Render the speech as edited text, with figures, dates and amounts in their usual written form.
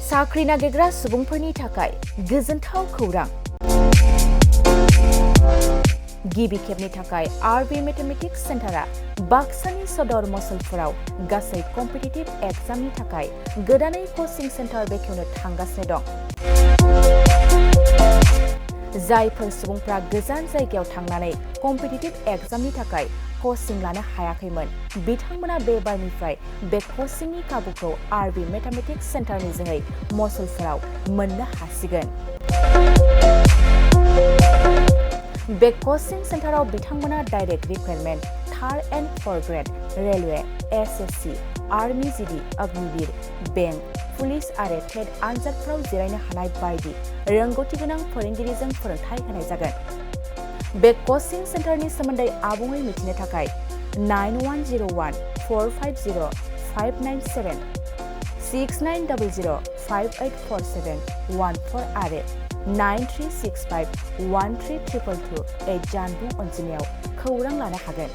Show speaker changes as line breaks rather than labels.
साख्रि नागिरग्रा सुबुंफोरनि थाखाय गोजोनथाव खौरां। गिबि खेबनि थाखाय आरबि मेथमेटिक्स सेन्टारा बाक्सानि सदर मसलपुराव गासै कम्पिटिटिभ एग्जामनि थाखाय गोदानै कचिं सेन्टार बेखेवनो थांगासिनो दं। जायफोर सुबुंफ्रा गोजान जायगायाव थांनानै कम्पिटिटिभ एग्जामनि थाखाय कचिं लानो हायाखैमोन, बिथांमोना बे बारनिफ्राय बे कचिंनि खाबुखौ आरबि मेथमेटिक्स सेन्टारनि जोहै मसलपुराव मोननो हासिगोन। बे कचिं सेन्टाराव बिथांमोना direct requirement, third and forth grade, railway, SSC, army GD, Agniveer, bank, police आरो टेट आनजादफोराव जिरायनो हानाय बायदि रोंगौथि गोनां फोरोंगिरिजों फोरोंथाय होनाय जागोन। बे कचिं सेन्टारनि सोमोन्दै आबुङै मिथिनो थाखाय 9101450597 6900584714 आरो 9365132228 जानबुं अनजिमायाव खौरां लानो हागोन।